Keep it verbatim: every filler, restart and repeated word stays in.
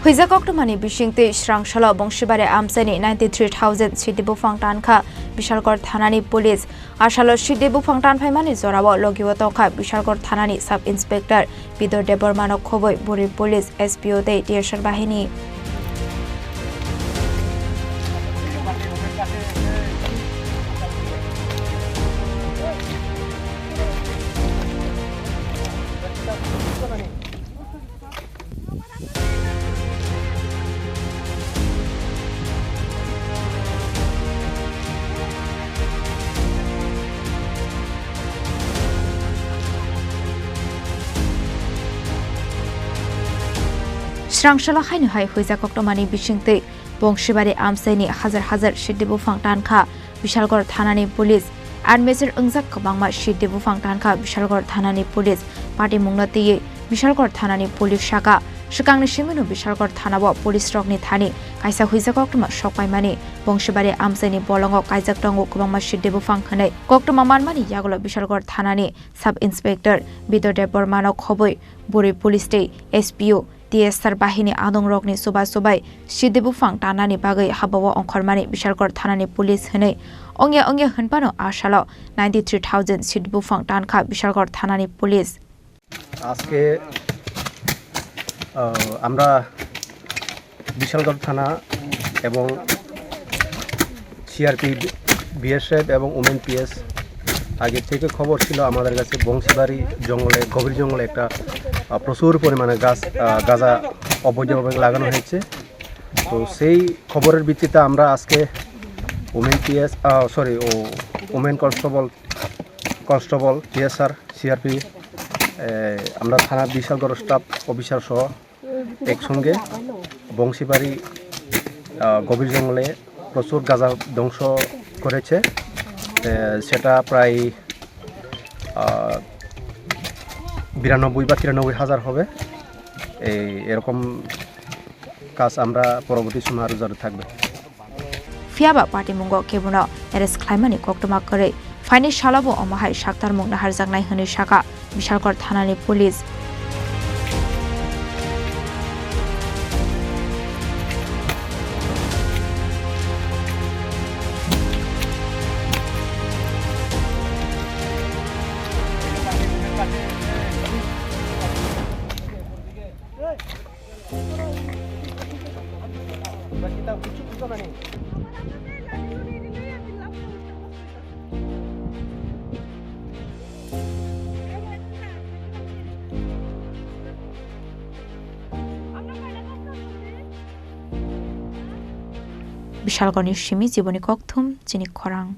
Huijak koktwmani bisingtwi Srangsalo Bongsibari amchaini ninety three thousand sidi buphang tankha Bishalgarh thanani police. Asalo sidi buphang tanphaimani jorao logio tongkha Bishalgarh thanani sub inspector Bidor Debbarmano khobwi buri police, S P O tei T S R bahini. Srangsalo haino hai huijak koktwmani bisingtwi Bongsibari amchaini hajar hajar sidi buphang tankha Bishalgarh thanani police. Armesir wngjak kwbangma sidi buphang tankha Bishalgarh thanani police. Patimungno twiwi Bishalgarh thanani police saka, swkangni simino Bishalgarh thanao police rokni thani kaisa huijak koktwma sokpaimani. Bongsibari amchaini bolongo kaijak tongo kwbangma sidi buphang hwnwi koktwma manmani yagulo Bishalgarh thanani sub inspector Bidor Debbarmano khobwi buri police tei S P O, T S R bahini adongrokni chuba chubai sidi buphang tanani bagwi habao ongkhormani Bishalgarh thanani police hwnwi ongya ongya hwnphano asalo ninety three thousand sidi buphang tankha Bishalgarh thanani police. আজকে, আহ, আমরা বিশালগড় থানা এবং CRP, BSF এবং women PS আগে থেকে খবর ছিল আমাদের কাছে বংশীবাড়ি জঙ্গলে, গভীর জঙ্গলে একটা, আহ, প্রচুর পরিমাণে গাছ, আহ, গাঁজা অবৈধভাবে লাগানো হয়েছে। তো সেই খবরের ভিত্তিতে আমরা আজকে ওমেন পিএস, আহ, সরি, ও women constable, constable, TSR, CRP, এ, আমরা থানা বিশালগড় স্টাফ অফিসার সহ একসঙ্গে বংশীবাড়ি, আহ, গভীর জঙ্গলে প্রচুর গাঁজা ধ্বংস করেছে। এ, সেটা প্রায়, আহ, বিরানব্বই বা তিরানব্বই হাজার হবে। এই এরকম কাজ আমরা পরবর্তী সময় আরও জারি থাকবে। Phiyaba patimungo kebono arrest khlaimani koktwma kwrwi. Phaini salobo omo hai saktarmung naharjaknai hwnwi saka Bishalgarh thanani police. Bishalgarhni simi Jiboni Kokthum, chini khorang.